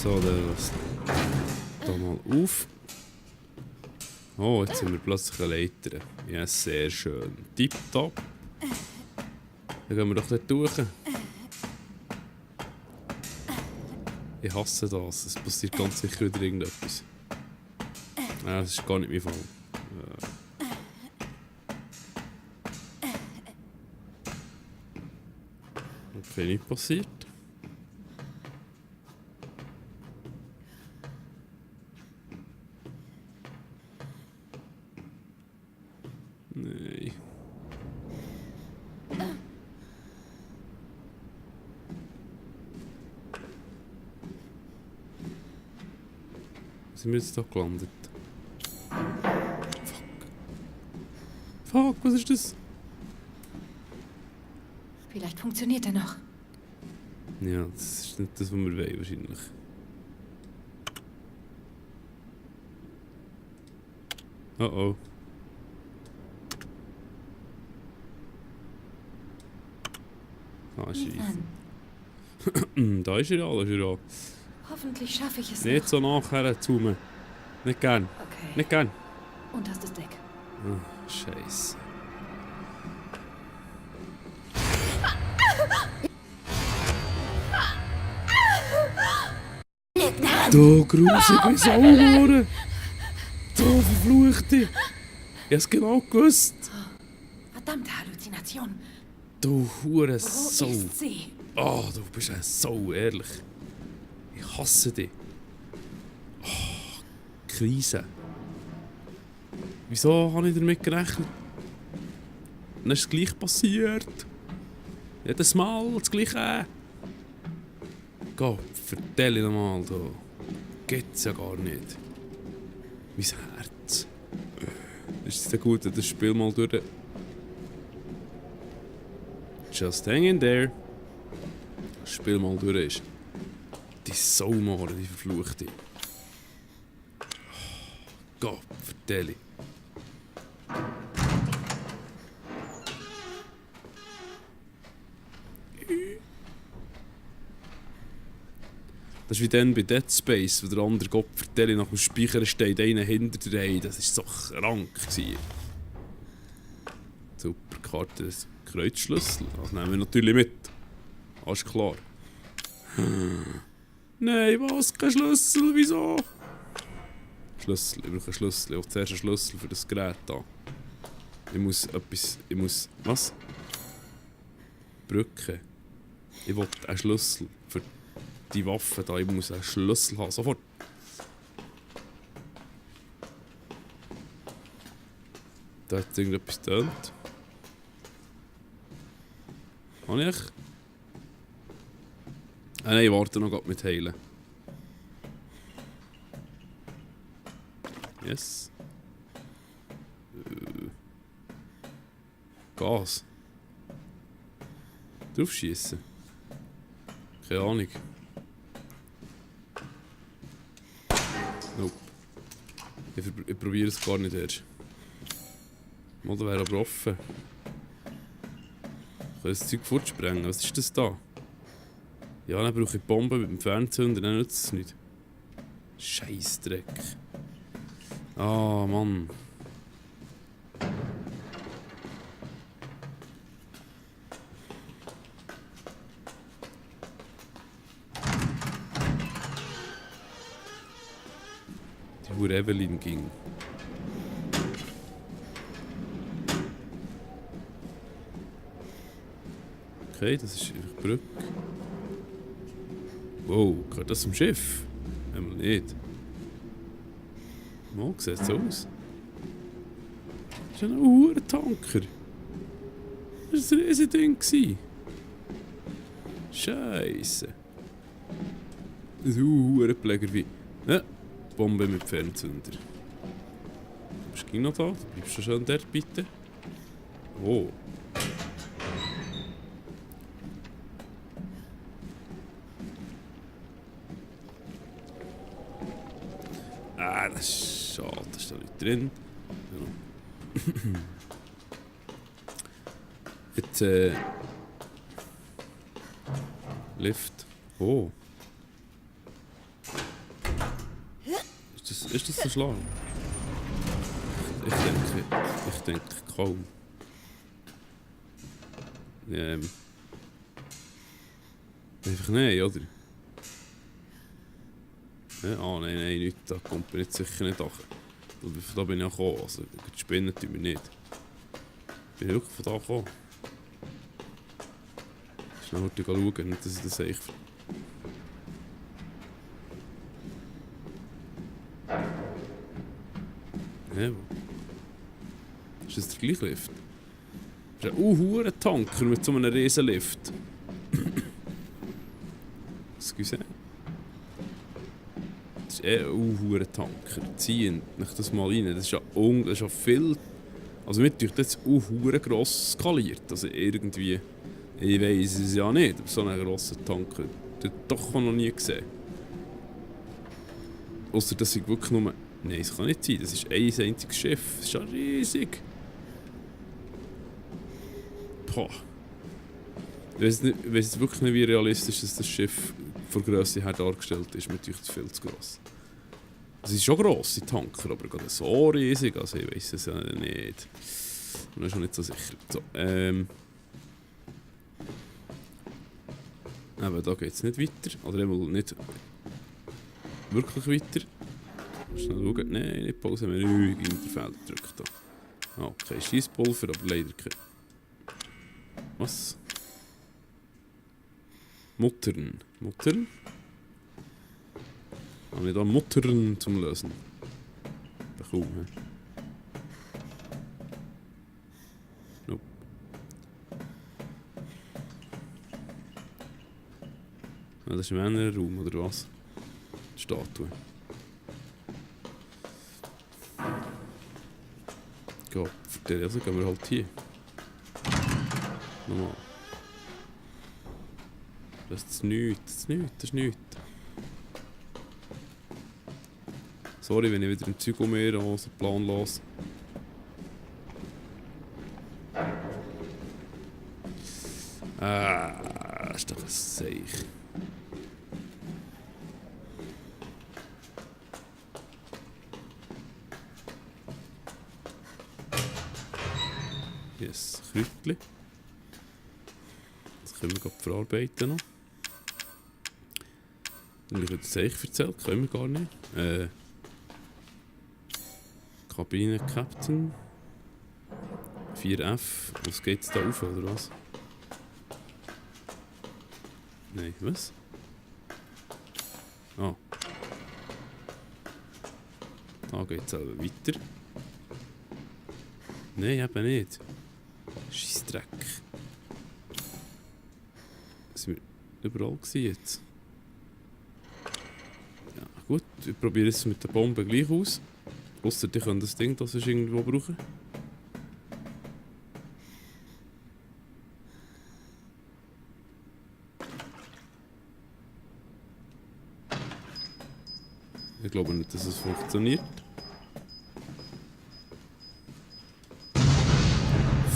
So, dann lass da mal auf. Oh, jetzt haben wir plötzlich eine Leiter. Ja, sehr schön. Tipptopp. Dann gehen wir doch dort durch. Ich hasse das. Es passiert ganz sicher wieder irgendetwas. Das ist gar nicht mein Fall. Okay, nicht passiert. Nein. Sind wir jetzt da gelandet? Fuck, was ist das? Vielleicht funktioniert er noch. Ja, das ist nicht das, was wir wollen, wahrscheinlich. Oh oh. Ah, scheiße. Da ist er alles schon. Hoffentlich schaffe ich es Nicht noch. so nachher zu mir. Nicht gern. Okay. Nicht gern. Unterstes Deck. Oh, Scheiße. Du grusige Sauhure! Du verfluchte! Ich hab's genau gewusst! Verdammte Halluzination. Du hure Wo Sau! ist sie? Oh, du bist ein Sau, ehrlich. Ich hasse dich. Oh, Krise. Wieso habe ich damit gerechnet? Dann ist es gleich passiert. Jedes Mal das Gleiche. Gott, vertell ich nochmal, du. Geht's ja gar nicht. Mein Herz. Ist es gut, das Spiel mal durch. Just hang in there. Das Spiel mal durch ist. Die Saumare, die verfluchte. Gott, vertell ich. Das ist wie dann bei Dead Space, wo der andere Gott vertelle, nach dem Speichern steht einer hinter dir. Hey, das war so krank gewesen. Super Karte, das Kreuzschlüssel. Das nehmen wir natürlich mit. Alles klar. Nein, was? Kein Schlüssel? Wieso? Schlüssel, ich brauche einen Schlüssel. Ich brauche zuerst einen Schlüssel für das Gerät da. Ich muss etwas... Ich muss... Was? Brücke. Ich will einen Schlüssel für die Waffe da. Ich muss einen Schlüssel haben. Sofort. Da hat irgendetwas getönt. Habe ich? Ah nein, ich warte noch grad mit heilen. Yes. Gas. Draufschießen. Keine Ahnung. Nope. Ich probiere es gar nicht erst. Mal, da wäre aber offen. Ich kann das Zeug fortsprengen. Was ist das da? Ja, dann brauche ich Bomben mit dem Fernzünder, dann nützt es nicht. Scheissdreck. Ah, Mann. Die wo Evelyn ging. Okay, das ist einfach die Brücke. Wow, gehört das zum Schiff? Einmal nicht. Mal, sieht so aus. Das ist ein Uhrentanker. Das war ein Riesending. Scheisse. Ein Uhrenpfleger wie... Ja, Bombe mit Fernzünder. Bist du noch da? Bleibst du schon dort, bitte? Oh. Ah, das ist schade, da ist da nicht drin. Ja. Jetzt, Lift. Oh. Ist das so schlau? Ich denke kaum. Einfach nein, oder? Ja, nein, nicht. Da kommt mir jetzt sicher nicht an. Da bin ich auch gekommen. Also, die Spinnen tun wir nicht. Bin ich wirklich von da gekommen? Schnell heute schauen, nicht, dass ich das echt... Ist das der gleiche Lift? Das ist ein Huren-Tanker mit so einem riesen Lift. Excuse. Das ist ein Huren-Tanker. Ziehen nicht das mal rein. Das ist ja viel... Also mit euch das Huren gross skaliert. Also irgendwie... Ich weiss es ja nicht, aber so einen grossen Tanker. Das habe ich doch noch nie gesehen. Ausser dass ich wirklich nur... Nein, das kann nicht sein. Das ist ein einziges Schiff. Das ist ja riesig. Boah. Ich weiss wirklich nicht, wie realistisch das Schiff von Grösse her dargestellt ist. Mir ist es viel zu gross. Es ist schon grosse Tanker, aber gerade so riesig. Also ich weiss es ja nicht. Ich bin schon nicht so sicher. So, aber da geht es nicht weiter. Oder einmal nicht wirklich weiter. Schnell schauen. Nein, nicht Pause, wir haben ruhig Interfeld gedrückt. Okay, Scheisspulver, aber leider kein. Was? Muttern. Muttern? Habe ich da Muttern zum Lösen? Bekommen. Nope. Das ist ein Männerraum, oder was? Die Statue. Ja, also gehen wir halt hier. Nochmal. Das ist nichts, das ist nichts. Sorry, wenn ich wieder im Zeug umher, so planlos. Ist doch ein Seich. Yes, Kräutchen. Das können wir gerade verarbeiten noch. Dann habe ich das Seich erzählt, können wir gar nicht. Kabine Captain. 4F. Was geht's da auf, oder was? Nein, was? Ah. Da geht's aber weiter. Nein, eben nicht. Scheissdreck. Sind wir überall gewesen jetzt? Ja, gut. Ich probiere es mit der Bombe gleich aus. Ausser die können das Ding das irgendwo brauchen. Ich glaube nicht, dass es funktioniert.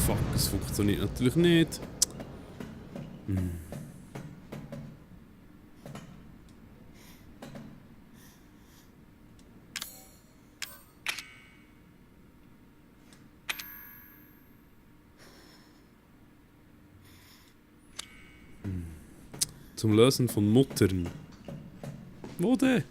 Fuck, es funktioniert natürlich nicht. Zum Lösen von Muttern. Wo denn?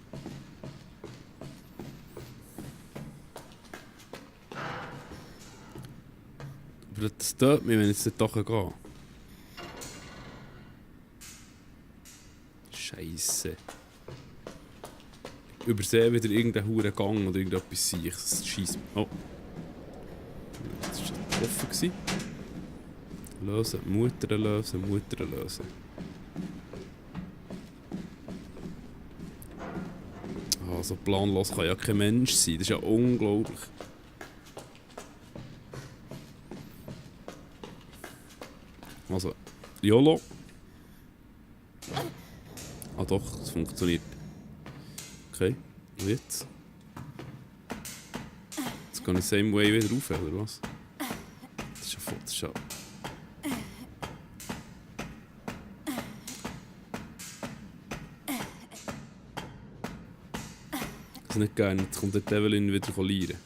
Aber das stört mich, wenn ich jetzt dort gehe. Scheisse. Ich übersehe wieder irgendeinen huren Gang oder irgendetwas Seiches. Das scheisst. Oh. Das war schon offen. Lösen, Mutter lösen, Mutter lösen. Ah, so planlos kann ja kein Mensch sein. Das ist ja unglaublich. Also, YOLO. Ah doch, es funktioniert. Okay, und jetzt? Jetzt kann ich same way wieder rauf, oder was? Das ist ja voll, das ist ja... das nicht gerne. Jetzt kommt der Evelyn wieder verlieren.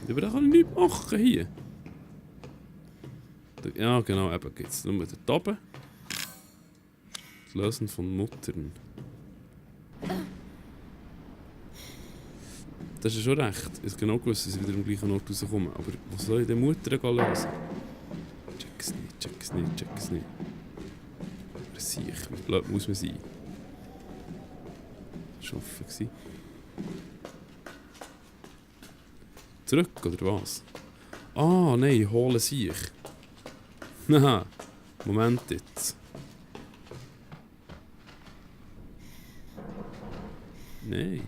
Aber da kann ich nichts machen hier. Ja, genau, eben geht es nur dort oben. Das Lösen von Muttern. Das ist schon recht. Ich habe genau gewusst, dass ich wieder am gleichen Ort rauskomme. Aber was soll ich den Mutter lösen? Check's nicht, check's nicht, check's nicht. Aber sicher, wie blöd muss man sein? Das war offen. Zurück, oder was? Ah, nein, hole sich. Haha, Moment jetzt. Nein.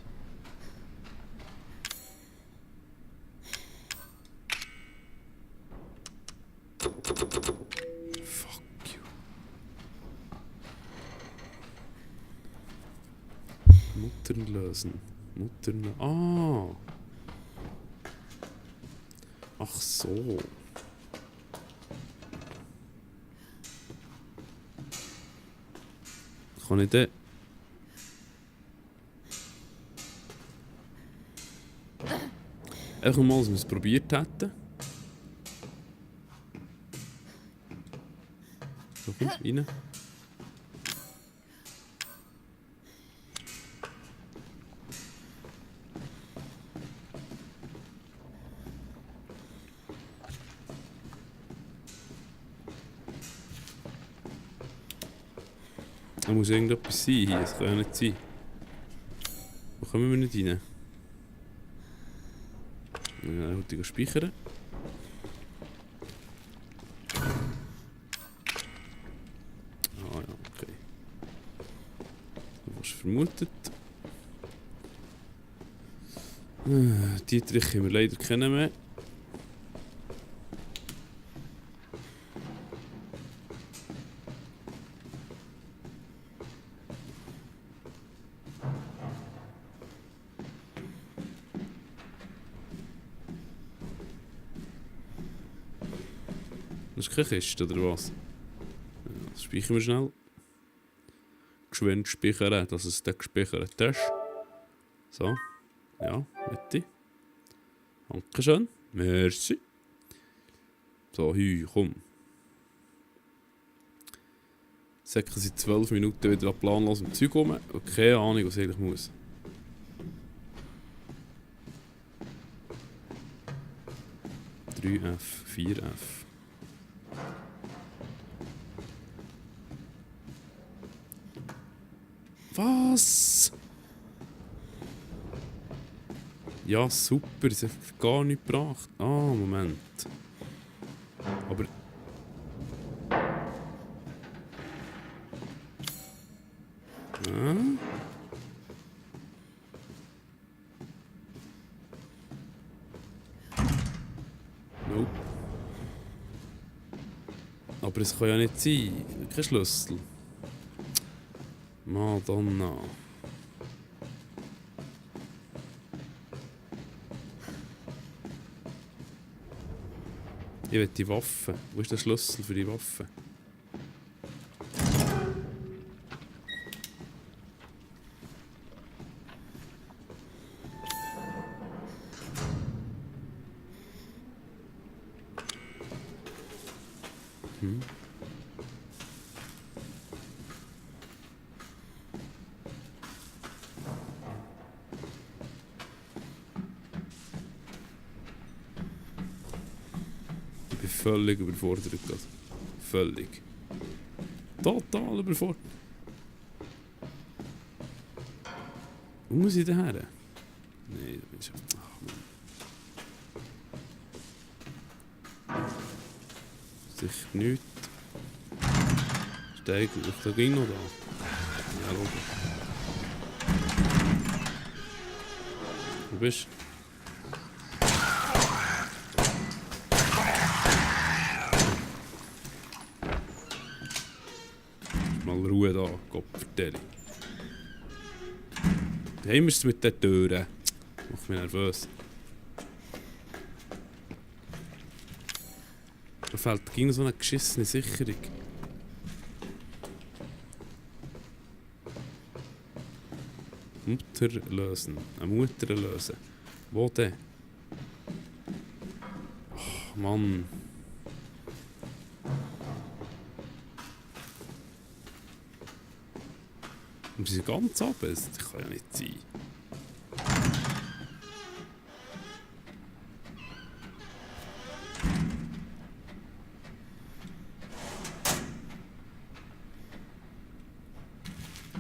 Fuck you. Muttern lösen. Muttern. Ah. Ach so. Kann ich den... Einfach mal, dass wir es probiert hätten. So, komm, rein. Da muss irgendetwas sein hier, das kann ja nicht sein. Wo kommen wir nicht rein? Ja, heute speichern. Ah ja, okay. Was vermutet? Dietrich haben wir leider keinen mehr. Das ist keine Kiste, oder was? Ja, das speichern wir schnell. Geschwind speichern, dass es dort gespeichert ist. So. Ja, bitte. Dankeschön. Merci. So, komm. Säcken seit 12 Minuten wieder an planlosem Zeug rum und keine Ahnung, was ich eigentlich muss. F, 4F. Was? Ja, super, das hat gar nichts gebracht. Ah, Moment. Aber... Nope. Aber es kann ja nicht sein. Kein Schlüssel. Madonna. Ich will die Waffe. Wo ist der Schlüssel für die Waffe? Ich bin völlig überfordert gerade. Völlig. Total überfordert. Wo muss ich denn her? Nein, da bin ich... Ach Mann. Sicher nichts. Steig, da ging noch da. Ja, logisch. Wo bist du? Mal Ruhe da, Gott vertelle. Da haben wir es mit den Türen. Macht mich nervös. Da fehlt ging so eine geschissene Sicherung. Mutter lösen. Eine Mutter lösen. Wo denn? Oh, Mann. Und sie sind ganz runter. Das kann ja nicht sein.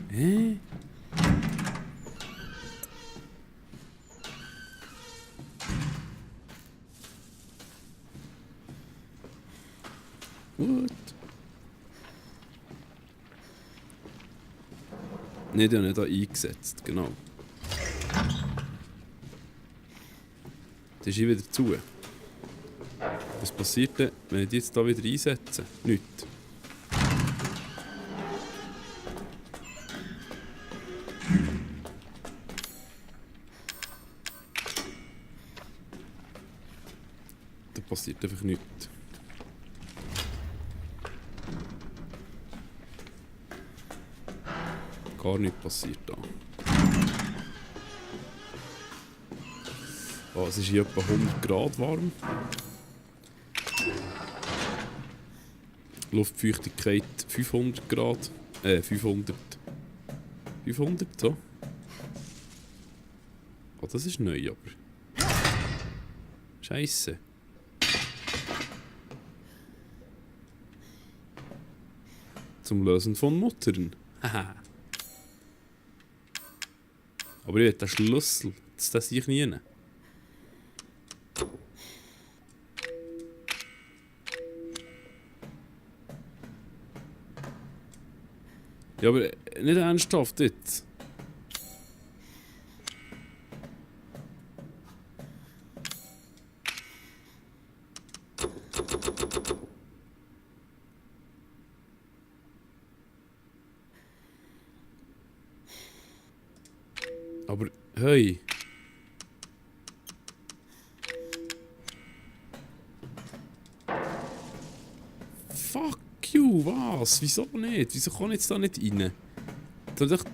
Hä? What? Nicht, ja nicht da eingesetzt, genau. Das ist hier wieder zu. Was passiert denn, wenn ich die jetzt da wieder einsetze? Nichts. Da passiert einfach nichts. Gar nichts passiert da. Oh, es ist hier etwa 100 Grad warm. Luftfeuchtigkeit 500 Grad. 500. 500, so. Oh, das ist neu, aber... Scheisse. Zum Lösen von Muttern. Haha. Aber ich will den Schlüssel, das sehe ich nie. Ja, aber nicht ernsthaft jetzt. Aber, hey. Fuck you, was? Wieso nicht? Wieso kann ich jetzt da nicht rein? Da doch...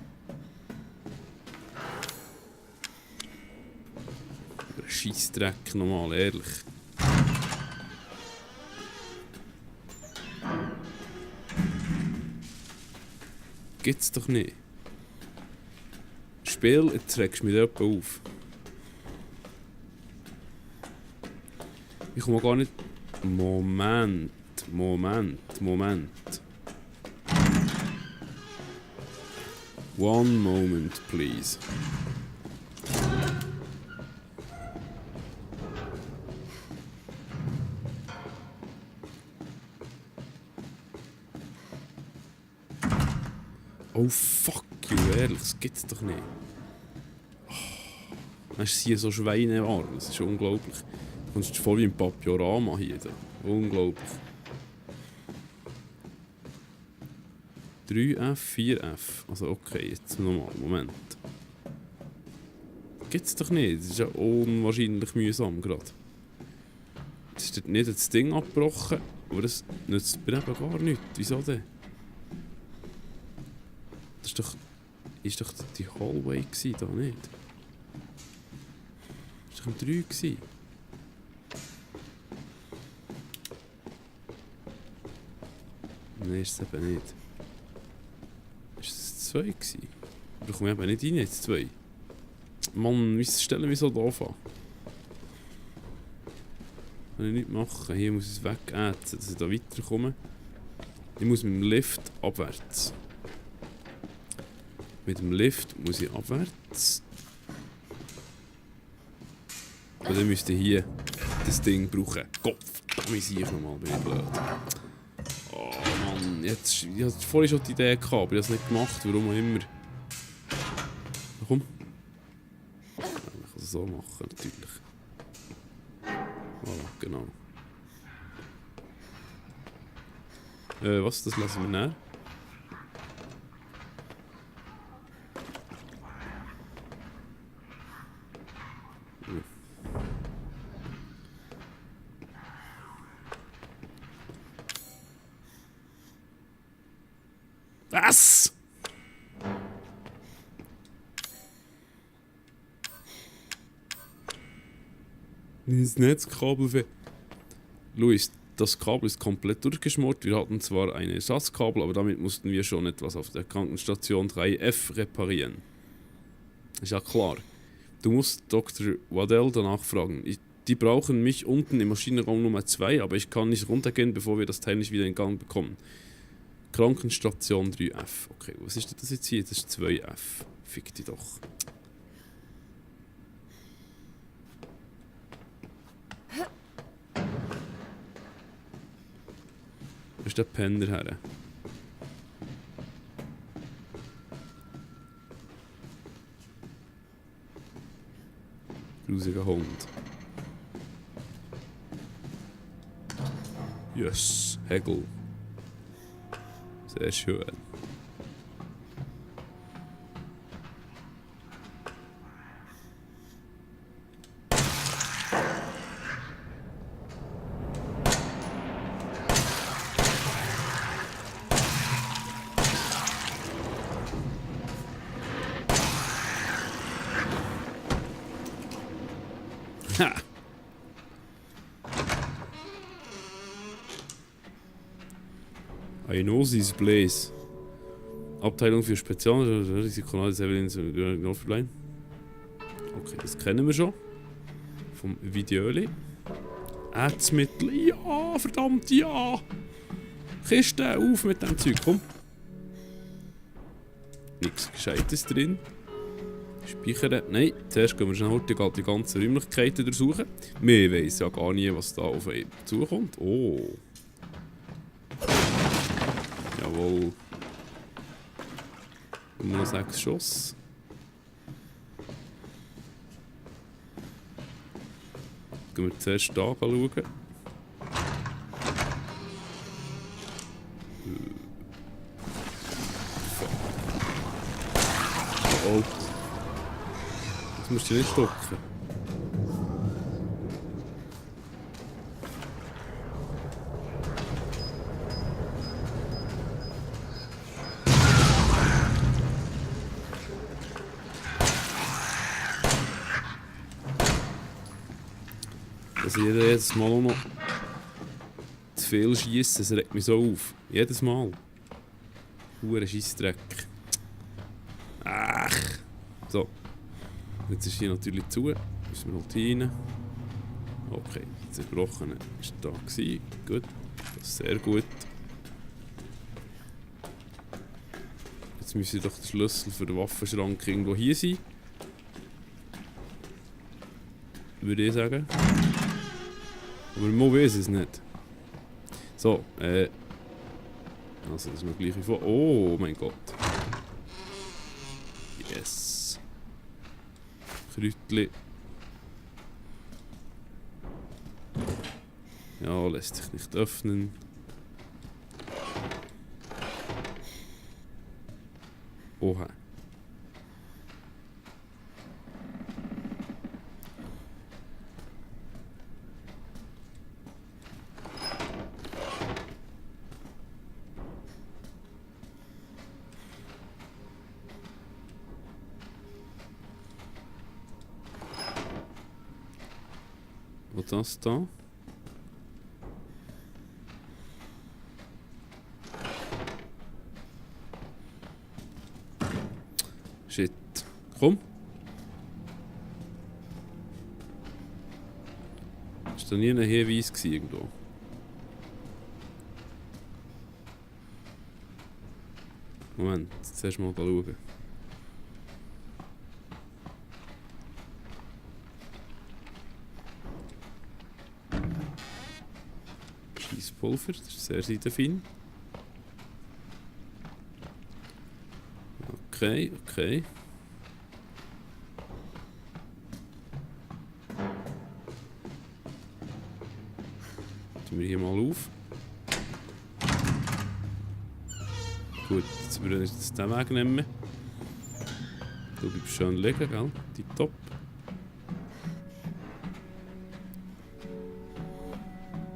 Scheissdreck nochmal, ehrlich. Gibt's doch nicht. Spiel, jetzt regst du mich da auf. Ich komme gar nicht... Moment. One moment, please. Oh fuck you, ehrlich, das gibt's doch nicht. Oh, dann ist es hier so schweinewarm, das ist unglaublich. Du kommst voll wie im Papiorama hier. Da. Unglaublich. 3F, 4F. Also okay, jetzt nochmal, Moment. Gibt's doch nicht, das ist ja unwahrscheinlich mühsam gerade. Jetzt ist nicht das Ding abgebrochen, aber das nützt mir eben gar nichts. Wieso denn? Das ist doch die Hallway gsi, da nicht? Das war doch im 3 gsi. Nein, ist es eben nicht. Ist es 2 gsi? Da komme ich eben nicht rein, jetzt 2. Mann, wieso stellen wir so doof an? Kann ich nicht machen. Hier muss ich es wegätzen, dass ich da weiterkomme. Ich muss mit dem Lift abwärts. Mit dem Lift muss ich abwärts. Und dann müsste ich hier das Ding brauchen. Kopf, da muss ich nochmal, bin ich blöd. Oh Mann, jetzt, ich hatte vorhin schon die Idee gehabt, aber ich habe es nicht gemacht, warum auch immer. Na komm. Ja, ich kann es so machen, natürlich. Voilà, genau. Was, das lassen wir näher. Was? Das Netzkabel für... Luis, das Kabel ist komplett durchgeschmort. Wir hatten zwar ein Ersatzkabel, aber damit mussten wir schon etwas auf der Krankenstation 3F reparieren. Ist ja klar. Du musst Dr. Waddell danach fragen. Die brauchen mich unten im Maschinenraum Nummer 2, aber ich kann nicht runtergehen, bevor wir das Teil nicht wieder in Gang bekommen. Krankenstation 3F. Okay, was ist das jetzt hier? Das ist 2F. Fick die doch. Wo ist der Penner her? Grusiger Hund. Yes, Hegel. Sehr schön. Ha! Ainosis Blaze. Abteilung für Risikonahes Evidence Offline. Okay, das kennen wir schon. Vom Videoli. Ätzmittel. Ja, verdammt, ja! Kiste auf mit dem Zeug, komm. Nichts Gescheites drin. Speichern. Nein, zuerst gehen wir schnell die ganzen Räumlichkeiten durchsuchen. Wir weiss ja gar nie, was da auf einen zukommt. Oh. Jawohl. Nur 6 Schuss. Gehen wir zuerst hier schauen. Oh. Das musst du nicht stocken. Dass ich jedes Mal auch noch zu viel schiesse, das regt mich so auf. Jedes Mal. Huere Scheissdreck. Ach. So. Jetzt ist hier natürlich zu. Müssen wir halt rein. Okay, zerbrochene ist da gewesen. Gut. Das ist sehr gut. Jetzt müsste doch der Schlüssel für den Waffenschrank irgendwo hier sein. Würde ich sagen. Aber man weiß es nicht. So, also das ist noch gleich wie vor. Oh mein Gott. Yes. Kräutli. Ja, lässt sich nicht öffnen. Oha. Was das da? Shit. Komm. Ist da nie ein Hinweis irgendwo? Moment, zuerst mal schauen. Pulver, das ist sehr seitenfein. Okay, okay. Tun wir hier mal auf. Gut, jetzt würden wir jetzt den Weg nehmen. Du bleibst schön liegen, gell? Tipptopp.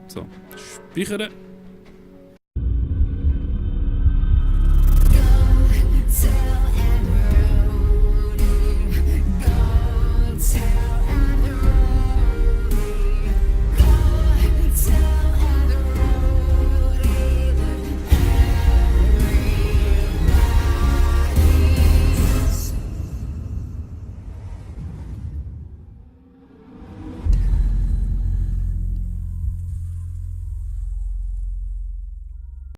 So, speichern.